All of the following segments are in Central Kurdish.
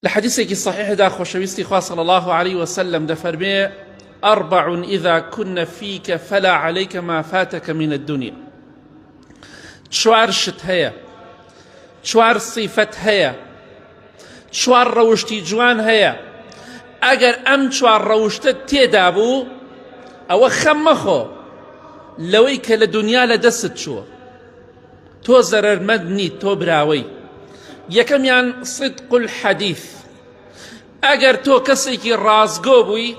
لە حەدیسێکی صحیحدا خۆشەویستی خوا صلی الله علیه وسلم دەفەرمێ أربع إذا كن فيك فلا عليك ما فاتك من الدنيا چوار شت هەیە چوار صفەت هەیە چوار ڕەوشتی جوان هەیە ئەگەر ئەم چوار ڕەوشتە تێدا بوو ئەوە خەم مەخۆ لەوەی کە لە دنیا لە دەستت چووە تۆ زەرەرمەند نیت تۆ براوەی یەکەمیان صدق الحدیث ئەگەر تۆ کەسێکی ڕاستگۆ بووی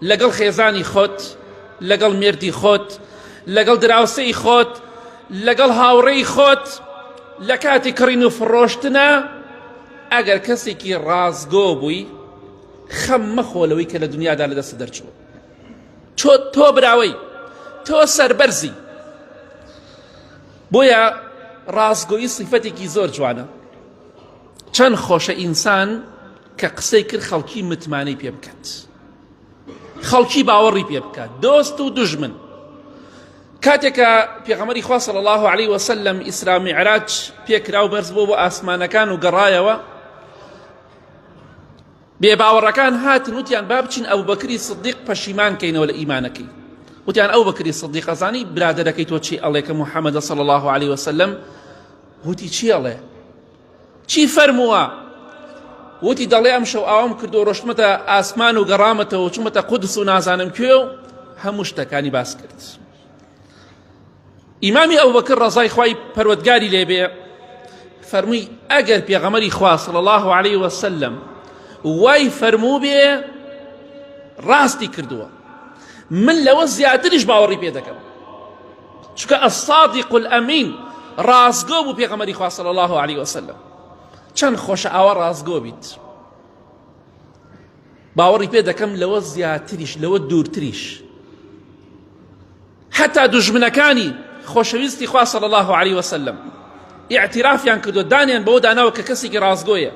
لەگەڵ خێزانی خۆت لەگەڵ مێردی خۆت لەگەڵ دراوسێی خۆت لەگەڵ هاوڕێی خۆت لە کاتی کڕین و فڕۆشتنە ئەگەر کەسێکی ڕاستگۆ بووی خەم مەخۆ لەوەی کە لە دنیادا لە دەست دەرچوو تۆ تۆ براوەی تۆ سەربەرزی بۆیە ڕاستگۆیی سیفەتێکی زۆر جوانە چەند خۆشە ئینسان کە قسەی کرد خەڵکی متمانەی پێ بکات خەڵکی باوەڕی پێ بکات دۆست و دژمن کاتێکە پێغەمەری خوا صلی الله عليه وسلم ئیسرا میعراج پێکرا و بەرز بۆ بۆ ئاسمانەکان و گەڕایەوە بێباوەڕەکان هاتن وتیان با بچین ئەبوبەکری سدیق پەشیمان کەینەوە لە ئیمانەکەی وتیان ئەو بەکری سدیق ئەزانی برادەرەکەی تۆ چی ئەڵێ کە محەممەدە صلی الله عليه وسلم وتی چی ئەڵێ چی فەرمووە وتی دەڵێ ئەم شەو ئاوم کردو ڕۆشتمەتە ئاسمان و گەڕامەتەوە چوومەتە قودس و نازانم کوێ و هەموو شتەکانی باس کرد ئیمامی ئەبوبەکر ڕەزای خوای پەروەردگاری لێبێ فەرمووی ئەگەر پێغەمەری خوا صلی الله علیه وسلم وای فەرموو بێ ڕاستی کردووە من لەوە زیاتریش باوەڕی پێ دەکەم چونکە الصادق الامین ڕاستگۆ بوو پێغەمەری خوا صلی الله علیه وسلم چەند خۆشە ئاوا ڕاستگۆ بیت باوەڕی پێ دەکەم لەوە زیاتریش لەوە دوورتریش حتا دوژمنەکانی خۆشەویستی خوا صلی الله علیه وسلم اعترافیان کردو دانیان بەوە داناوە کە کەسێکی ڕاستگۆیە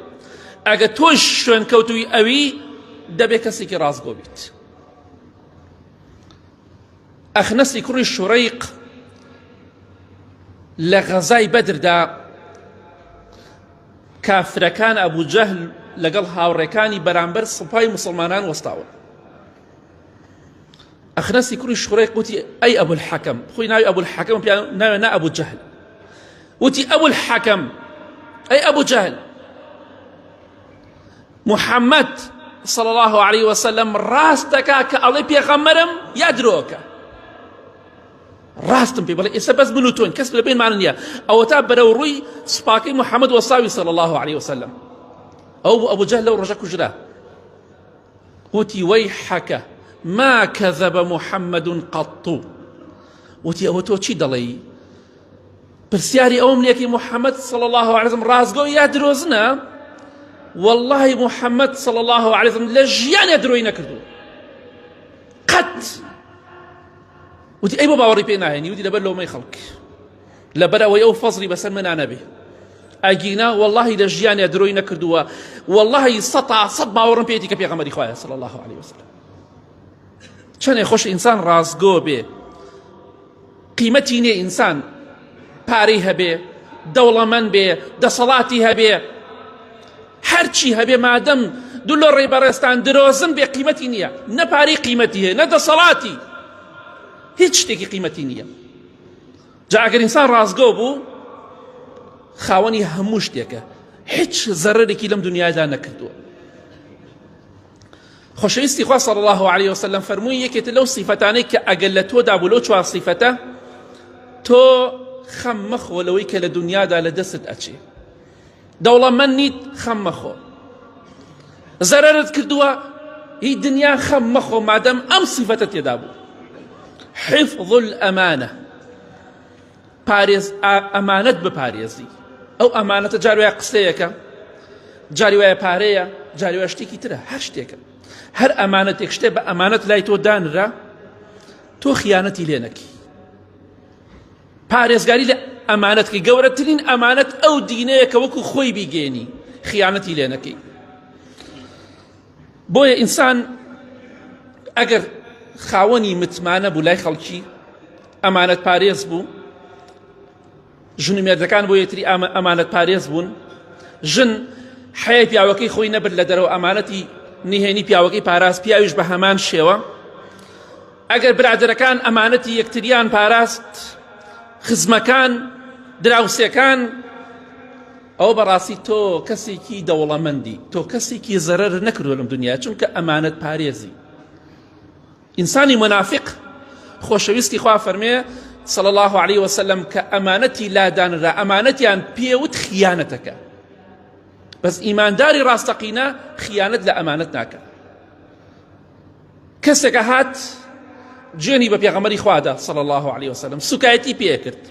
ئەگە تۆش شوێن کەوتوی ئەوی دەبێ کەسێکی ڕاستگۆ بیت ئەخنەسی کوڕی شوڕیق لە غەزای بەدردا کافرەکان ئەبوو جەهل لەگەڵ هاوڕێکانی بەرامبەر سوپای مسلمانان وەستاون ئەخنەسی کوڕی شوڕێک وتی ئەی ئەبو الحەکەم خۆی ناوی ئەبو الحەکەم پیا ناوێ نا ئەبو جەهل وتی ئەبو الحەکەم ئەی ئەبو جەهل محەممەد صلى الله عليه وسلم ڕاست دەکا کە ئەڵێ پێغەمبەرم یا درۆکە ڕاستم پێ بڵێ ئێستا بەس من و تۆین کەس لە بینمان نییە ئەوە تا بەرەو ڕووی سوپاکەی محەممەد وەساوی صلى الله عليه وسلم ئەو بوو ئەبو جەهل لەو ڕۆژە کوژرا وتی وەیحەکە ما کەذەبە محەممەد قەط وتی ئەوە تۆ چی دەڵێی پرسیاری ئەوم لێکی محەممەد صلى الله عليه وسلم ڕاستگۆ یا درۆزنە والله محەممەد صلى الله عليه وسلم لە ژیانە درۆی نەکردووە قەت وتی ئەی بۆ باوەڕی پێ ناهێنی وتی لەبەر لۆمەی خەڵک لەبەر ئەوەی ئەو فەزڵی بەسەر منا نەبێ ئەگینا واللهی لە ژیانیا درۆی نەکردووە واللهی سەتا سەد باوەڕم پێیەتی کە پێغەمبەری خوایە صلی الله علیه وسلم چەنێ خۆش ئینسان ڕاستگۆ بێ قیمەتی نییە ئینسان پارەی هەبێ دەوڵەمەند بێ دەسەڵاتی هەبێ هەرچی هەبێ مادەم دوو لە ڕێی بەڕێزتان درۆزن بێ قیمەتی نییە نە پارەی قیمەتی هەیە نە دەسەڵاتی هیچ شتێکی قیمەتی نییە جا ئەگەر ئینسان ڕاستگۆ بوو خاوەنی هەموو شتێکە هیچ زەرەرێکی لەم دنیادا نەکردووە خۆشەویستی خوا صلی الله علیه وسلم فەرمووی یەکێتە لەو صفەتانەی کە ئەگەر لە تۆدا بوو لەو چوار صفەتە تۆ خەم مەخۆ لەوەی کە لە دنیادا لە دەستت ئەچێ دەوڵەمەند نیت خەم مەخۆ زەرەرت کردووە هی دنیا خەم مەخۆ مادەم ئەم سیفەتە تێدا بوو حفظ الأمانة پارێز ئەمانەت بپارێزی ئەو ئەمانەتە جار وایە قسەیەکە جاری وایە پارەیە جاری وایە شتێکی ترە هەر شتێکە هەر ئەمانەتێک شتێ بە ئەمانەت لای تۆ دانرا تۆ خیانەتی لێ نەکی پارێزگاری لە ئەمانەت کەی گەورەترین ئەمانەت ئەو دینەیە کە وەکو خۆی بیگەێنی خیانەتی لێ نەکەی بۆیە ئینسان ئەگەر خاوەنی متمانە بوو لای خەڵکی ئەمانەت پارێز بوو ژن و مێردەکان بۆ یەکتری ئەمانەت پارێز بوون ژن. حەیای پیاوەکەی خۆی نەبرد لە دەرەوە، ئەمانەتی نهێنی پیاوەکەی پاراست، پیاویش بە هەمان شێوە. ئەگەر برادەرەکان ئەمانەتی یەکتریان پاراست، خزمەکان، دراوسێکان، ئەوە بەڕاستی تۆ کەسێکی دەوڵەمەندی، تۆ کەسێکی زەرەر نەکردووە لەم دنیا، چونکە ئەمانەت پارێزی. ئینسانی مونافیق خۆشەویستی خوا فەرمێ صلی الله علیه وسلم کە ئەمانەتی لادانرا ئەمانەتیان پێوت خیانەتەکە بەس ئیمانداری ڕاستەقینە خیانەت لە ئەمانەت ناکە کەسێکە هات جوێنی بە پێغەمبەری خوادا صلی الله علیه وسلم سوکایەتی پێکرد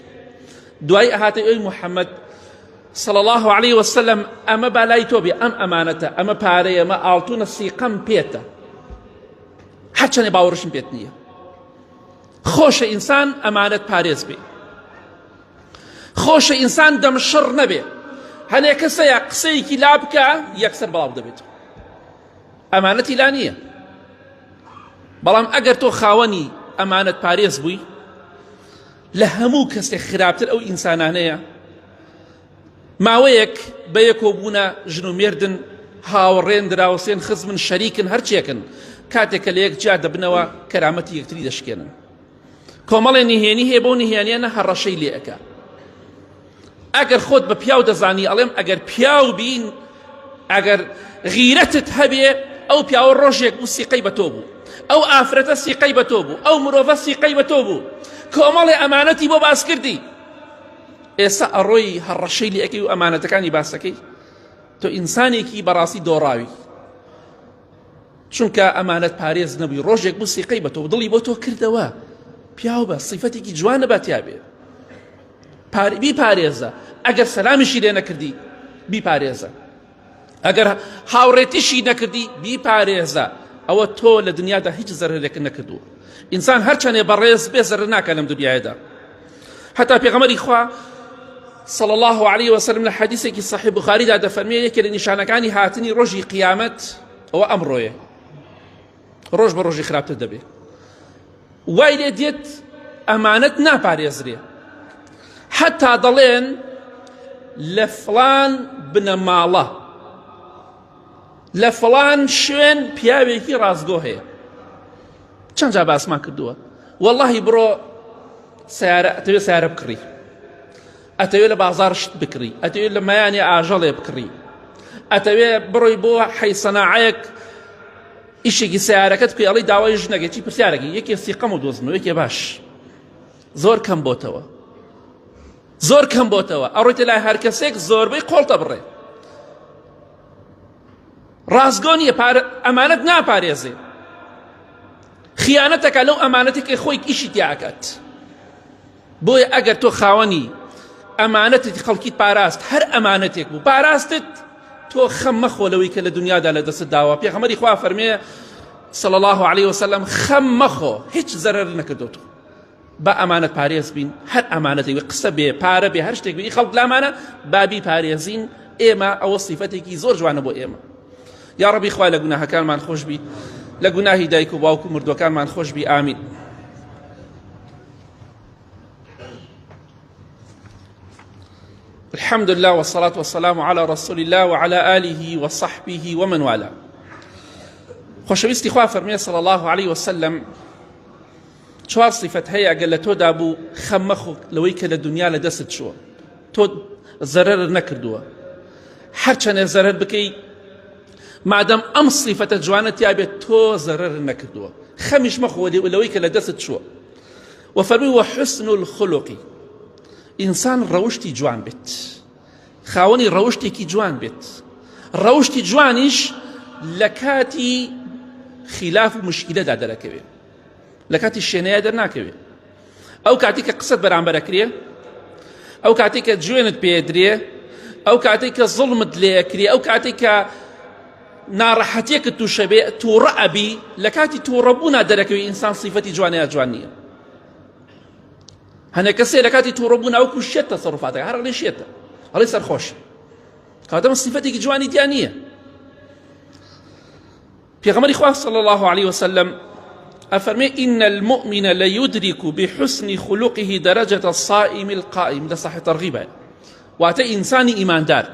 دوای ئەهاتە ئەوی محەممەد صلی الله علیه وسلم ئەمە بالای تۆ بێ ئەم ئەمانەتە ئەمە پارەیە ئەمە ئاڵتونە سیقەم پێتە هەرچەنێ باوەڕشم پێت نییە خۆشە ئینسان ئەمانەت پارێز بێ خۆشە ئینسان دەمشڕ نەبێ هەنێ کەسەیە قسەیەکی لا بکە یەکسەر بەڵاو دەبێت ئەمانەتی لا نییە بەڵام ئەگەر تۆ خاوەنی ئەمانەت پارێز بووی لە هەموو کەسێک خراپتر ئەو ئینسانانەیە ماوەیەک بەیەکەوە بوونە ژن و مێردن، هاوڕێن، دراوسێن، خزمن، شەریکن، هەرچیەکن، کاتێک کە لەیەک جیا دەبنەوە کەرامەتی یەکتری دەشکێنن. کۆمەڵێ نهێنی هەیە بەو نهێنیانە هەڕەشەی لێ ئەکا. ئەگەر خۆت بە پیاو دەزانی ئەڵێم ئەگەر پیاو بین ئەگەر غیرەتت هەبێ ئەو پیاوە ڕۆژێک بوو سیقەی بە تۆ بوو ئەو ئافرەتە سیقەی بە تۆ بوو ئەو مرۆڤە سیقەی بە تۆ بوو کۆمەڵێ ئەمانەتی بۆ باس کردی ئێستا ئەڕۆی هەڕەشەی لێ ئەکەی و ئەمانەتەکانی باسەکەی تۆ ئینسانێکی بەڕاستی دۆڕاوی چونکە ئەمانەت پارێز نەبووی ڕۆژێک بوو سیقەی بە تۆ دڵی بۆ تۆ کردەوە پیاو بە سیفەتێکی جوانە با تیا بێ بیپارێزە ئەگەر سەلامیشی لێ نەکردی بیپارێزە ئەگەر هاوڕێتیشی نەکردی بیپارێزە ئەوە تۆ لە دنیادا هیچ زەرەرێک نەکردووە ئینسان هەرچەندێ بەڕێز بێ زەرەر ناکە لەم دنیادا هەتا پێغەمبەری خوا صلى الله عليه وسلم لە حەدیثێکی صحیح بخاریدا دەفەرمێ یەکێ لە نیشانەکانی هاتنی ڕۆژی قیامەت ئەوە ئەمڕۆیە ڕۆژ بە ڕۆژی خراپتر دەبێ وای لێ دێت ئەمانەت ناپارێزرێ حتا دەڵێن لە فلان بنەماڵە لە فلان شوێن پیاوێکی ڕاستگۆ هەیە چەند جا باسمان کردووە واللهی بڕۆ سیارە ئەتەوێ سیارە بکڕی ئەتەوێ لە بازار شت بکڕی ئەتەوێ لە مایانی ئاژەڵێ بکڕی ئەتەوێ بڕۆی بۆ حەی سەناعەیەک ئیشێکی سیارەکەت بکەی ئەڵی داوای ژنەکەی چی پرسیارەکەی یەکێ سیقەم و دۆزنەوە یەکێ باش زۆر کەم بۆتەوە زۆر کەم بۆتەوە ئەڕۆیتە لای هەر کەسێک زۆربەی قۆڵتە بڕێ ڕاستگۆ نییە ئەمانەت ناپارێزێ خیانەتەکە لەو ئەمانەتێکی خۆی ئیشی تیاکات بۆیە ئەگەر تۆ خاوەنی ئەمانەتت خەڵکیت پاراست هەر ئەمانەتێک بوو پاراستت تۆ خەم مەخۆ لەوەی کە لە دنیادا لە دەستت داوە پێغەمبەری خوا فەرمێ صلی الله عليه وسلم خەم مەخۆ هیچ زەرەر نەکردو تۆ با ئەمانەت پارێز بین هەر ئەمانەتێک قسە بێ پارە بێ هەر شتێک بێ خەڵک لامانە بابی پارێزین ئێمە ئەوە سیفەتێکی زۆر جوانە بۆ ئێمە یا ڕەبی خوا لە گوناهەکانمان خۆش بی لە گوناهی دایک و باوک و مردوەکانمان خۆش بی ئامین الحمد لله والصلاة والسلام على رسول الله وعلى آله وصحبه ومن والاه خۆشەویستی خوا فەرمیێ صلی الله عليه وسلم چوار صفەت هەیە ئەگەر لە تۆدا بوو خەم مەخۆ لەوەی کە لە دنیا لە دەستت چووە تۆ زەرەر نەکردووە هەرچەنێ زەرەر بکەی مادەم ئەم صفەتە جوانە تیابێت تۆ زەرەر نەکردووە خەمیش مەخۆ لەوەی کە لە دەستت چووە وەفەرمی وحسن الخلق ئینسان ڕەوشتی جوان بێت خاوەنی ڕەوشتێکی جوان بێت ڕەوشتی جوانیش لە کاتی خلاف و مشکلەدا دەرەکەوێت لە کاتی شێنەیە دەرناکەوێت ئەو کاتی کە قسەت بەرامبەرەکرێ ئەو کاتی کە جوێنت پێدرێ ئەو کاتێک کە زوڵمت لێکرێ ئەو کاتێک کە ناڕەحەتیەکت تووشە بێ تووڕە ئەبی لە کاتی تووڕەبوونا دەرەکەوی ئینسان سیفەتی جوانە یا جوان نییە هەنێک کەسێ لە کاتی تووڕەبوونا وەکو شێت تەسەروفاتەکە هەر ئەڵێ شێتە ئەڵێ سەرخۆش کاتەمە سیفەتێکی جوانی تیا نییە پێغەمبەری خوا صلی الله علیه وسلم ئەفەرمێ إن المؤمن ليدرك بحسن خلقه درجة الصائم القائم لە صحيح ترغيبە واتە ئینسانی ئیماندار.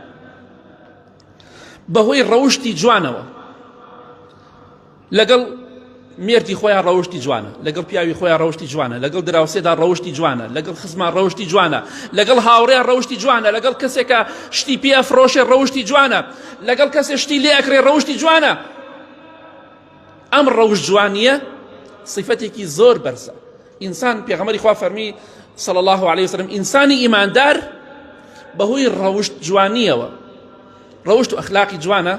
بەهۆی ڕەوشتی جوانەوە لەگەڵ مێردی خۆیان ڕەوشتی جوانە لەگەڵ پیاوی خۆیان ڕەوشتی جوانە لەگەڵ دراوسێدا ڕەوشتی جوانە لەگەڵ خزمان ڕەوشتی جوانە لەگەڵ هاوڕێیان ڕەوشتی جوانە لەگەڵ کەسێکە شتی پێ ئەفرۆشێ ڕەوشتی جوانە لەگەڵ کەسێ شتی لێ ئەکڕێ ڕەوشتی جوانە ئەم ڕەوش جوانیە صفەتێکی زۆر بەرزە ئینسان پێغەمبەری خوا فەرمی صلی الله علیه وسلم ئینسانی ئیماندار بەهۆی ڕەوشت جوانیەوە ڕەوشت و ئەخلاقی جوانە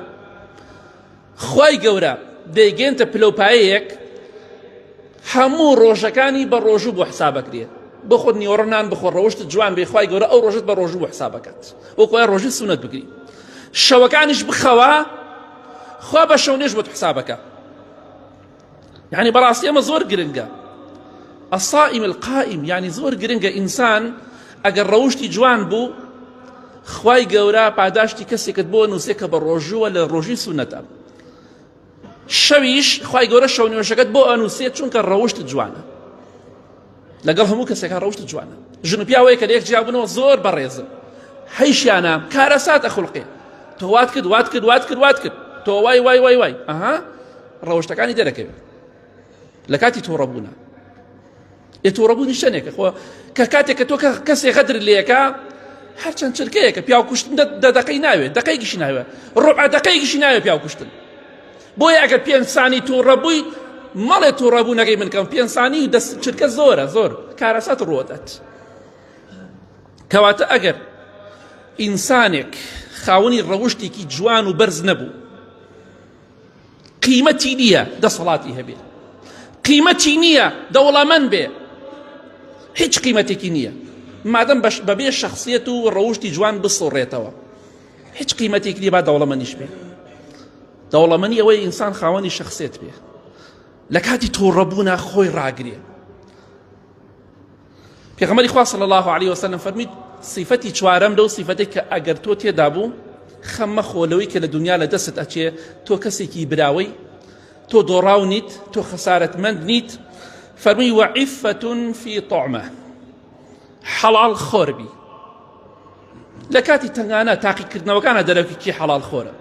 خوای گەورە دەیگەێنتە پلەوپایەیەک هەموو ڕۆژەکانی بە ڕۆژوو بۆ حسابەکرێت بۆ خۆت نیوەڕۆ نان بخۆ ڕەوشت جوان بێ خوای گەورە ئەو ڕۆژت بە ڕۆژوو بۆ حسابەکات وەکو وایە ڕۆژی سونەت بگری شەوەکانیش بخەوە خوا بە شەونێژ بۆت حسابەکە یعنی بەڕاستی ئەمە زۆر گرنگە الصائم القائم یعنی زۆر گرنگە ئینسان ئەگەر ڕەوشتی جوان بوو خوای گەورە پاداشتی کەسێکت بۆ نووسێ کە بە ڕۆژووە لە ڕۆژی سونەتە شەویش خوای گەورە شەو نوێژەکەت بۆ ئەنووسێت چونکە ڕەوشت جوانە لەگەڵ هەموو کەسێکا ڕەوشت جوانە ژن و پیاوەیە کە لە یەک جیابوونەوە زۆر بەڕێزن هەیشیانە کارەسات ئەخولقێ تۆ وات کرد وات کرد وات کرد وات کرد تۆ وای وای وای وای ئەها ڕەوشتەکانی دەرەکەوێت لە کاتی تووڕەبوونە ئێ تووڕەبوونی شەنێکە خۆ کە کاتێک کە تۆ کە کەسێ غەدر لێکە هەرچەند چرکەیەکە پیاو کوشتن دە دەقەی ناوێت دەقەیەکیشی ناوێت ڕوبع دەقەیەکیشی ناوێت پیاو کوشتن بۆیە ئەگەر پێنج سانی تووڕە بووی مەڵێ تووڕەبوونەکەی من کەم پێنج سانی و دەست چرکە زۆرە زۆر کارەسات ڕووەدات کەواتە ئەگەر ئینسانێک خاوەنی ڕەوشتێکی جوان و بەرز نەبوو قیمەتی نییە دەسەڵاتی هەبێ قیمەتی نییە دەوڵەمەند بێ هیچ قیمەتێکی نییە مادەم بەبێ شخصیت و ڕەوشی جوان بسوڕێتەوە هیچ قیمەتێک نییە با دەوڵەمەنیش بێ دەوڵەمەنی ئەوەی ئینسان خاوەنی شخصێت بێ لە کاتی تووڕەبوونا خۆی ڕاگرێ پێغەمبەری خوا صلی الله علیه وسلم فەرمی صفەتی چوارەم لەو صفەتێک کە ئەگەر تۆ تێدا بوو خەم مەخۆ لەوەی کە لە دنیا لە دەستت ئەچێ تۆ کەسێکی براوەی تۆ دۆڕاو نیت تۆ خەسارەتمەند نیت فەرمی وعفة فی طعمە حەڵاڵ خۆر بی لە کاتی تەنگانە تاقیکردنەوەکانە دەرەوەکی کی حەڵاڵ خۆرە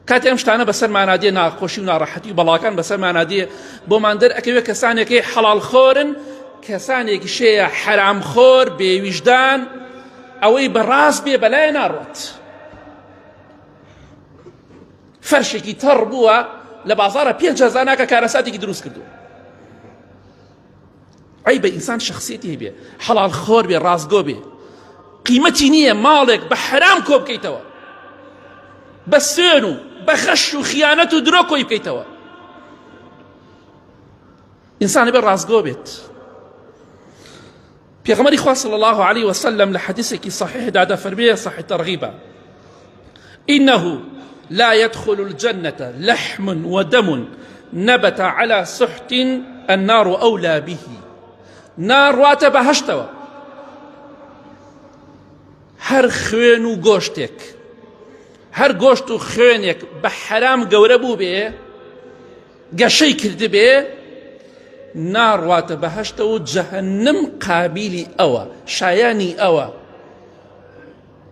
کاتێ ئەم شتانە بەسەرمانا دێ ناخۆشی و ناڕەحەتی و بەڵاکان بەسەرمانا دێ بۆمان دەرئەکەوێ کەسانێکی حەڵاڵ خۆرن کەسانێکی شەیە حەرام خۆر بێویژدان ئەوەی بەڕاست بێ بەلای ناڕوات فەرشێکی تەڕ بووە لە بازارە 5هزار ناکە کارەساتێکی دروست کردووە عەیبە ئینسان شخصیەتی هەبێ حەڵاڵ خۆر بێ ڕاستگۆ بێ قیمەتی نییە ماڵێک بە حرام کۆ بکەیتەوە بە سوێن و بە خەش و خیانەت و درۆ کۆی بکەیتەوە ئینسان بێ ڕاستگۆ بێت پێغەمبەری خوا صلی الله علیه وسلم لە حەدیثێکی صحیحدا دەفەرمێ صحیح تەرغیبە إنه لا يدخل الجنة لحم ودم نبت على سحت النار أولى به نار واتە بەهەشتەوە هەر خوێن و گۆشتێک هەر گۆشت و خوێنێک بە حەرام گەورە بوو بێ گەشەی کردبێ ناڕواتە بەهەشتەوە و جەهەنم قابیلی ئەوە شایانی ئەوە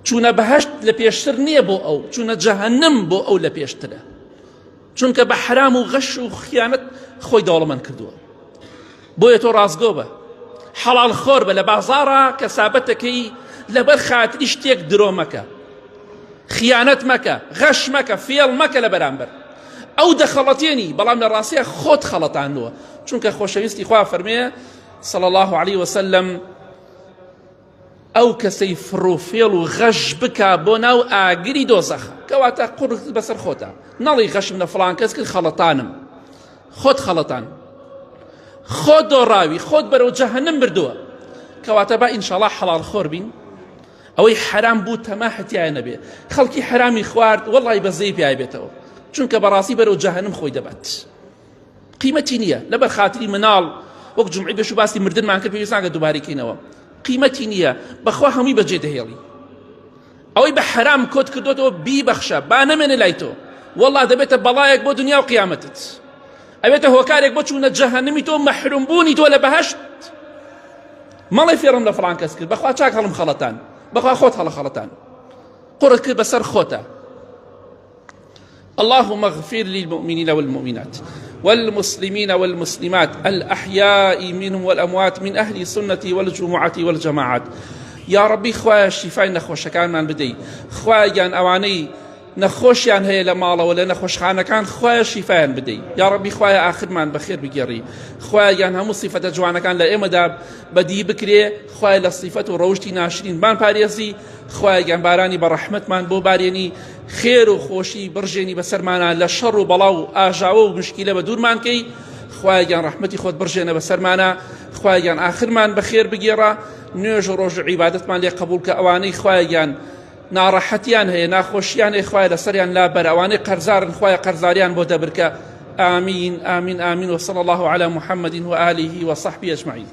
چوونە بەهەشت لە پێشتر نییە بۆ ئەو چوونە جەهەنم بۆ ئەو لە پێشترە چونکە بە حرام و غەش و خیانەت خۆی دەوڵەمەند کردووە بۆیە تۆ ڕاستگۆ بە حەڵال خۆر بە لە بازاڕا کە سابەتەکەی لەبەر خاتری شتێک درۆ مەکە خیانەت مەکە غەش مەکە فێڵ مەکە لە بەرامبەر ئەو دەخەڵەتێنی بەڵام لە ڕاستیە خۆت خەڵەتاندووە چونکە خۆشەویستی خوا فەرمێ صلى الله عليه وسلم ئەو کەسەی فڕوفێڵ و غەش بکا بۆ ناو ئاگری دۆزەخە کەواتە قوڕت بەسەر خۆتە نەڵی غەشم لە فڵان کەس کرد خەڵەتانم خۆت خەڵەتان خۆت دۆڕاوی خۆت بەرەو جەهەنم بردووە کەواتە با ئینشاڵا حەڵاڵ خۆر بین ئەوەی حەرام بوو تەماحت تایە نەبێ خەڵکی حەرامی خوارد وەڵی بەزەی پیای بێتەوە چونکە بەڕاستی بەرەو جەهەنم خۆی دەبات قیمەتی نییە لەبەر خاتری مناڵ وەک جمعی بێش و باسی مردنمان کرد پێویست ناکە دووبارەی کەینەوە قیمەتی نییە بەخوا هەمووی بەجێ دەهێڵی ئەوەی بە حەرام کۆت کردوتەوە بیبەخشە با نەمێنێ لای تۆ وەڵا دەبێتە بەڵایەک بۆ دنیا و قیامەتت ئەبێتە هۆکارێک بۆ چوونە جەهەنمی تۆ مەحروم بوونی تۆ لە بەهەشت مەڵێ فێڕم لە فڵان کەس کرد بەخوا چاک هەڵم خەڵەتان بەخوا خۆت هەڵە خەڵەتان قڕت کرد بەسەر خۆتە. اللهم اغفر للمؤمنين والمؤمنات والمسلمين والمسلمات الأحياء منهم والأموات من أهل السنة والجمعة والجماعات یا ڕەبی خوایە شیفای نەخۆشەکانمان بدەی خوایە گیان ئەوانەی نەخۆشیان هەیە لە ماڵەوە لە نەخۆشخانەکان خوایە شیفایان بدەی یا ڕەبی خوایە ئاخرمان بەخێر بگێڕی خوایە گیان هەموو سیفەتە جوانەکان لە ئێمەدا بەدی بکرێ خوایە لە سیفەت و ڕەوشتی ناشرین بان پارێزی خوایە گیان بارانی بە ڕەحمەتمان بۆ بارێنی خێر و خۆشی بڕژێنی بەسەرمانە لە شەڕ و بەڵاو و ئاژاوە و مشکیلە بە دوورمان کەی خوایە گیان ڕەحمەتی خۆت بڕژێنە بەسەرمانە خوایە گیان ئاخرمان بەخێر بگێڕە نوێژ و ڕۆژ و عیبادەتمان لێ قبول کە ئەوانەی خوایە گیان ناڕەحەتیان هەیە ناخۆشیان هەیە خوایە لەسەریان لابەر ئەوانەی قەرزارن خوایە قەرزاریان بۆ دەبرکە آمین آمین آمین وصلى الله على محمد وآله وصحبه أجمعين.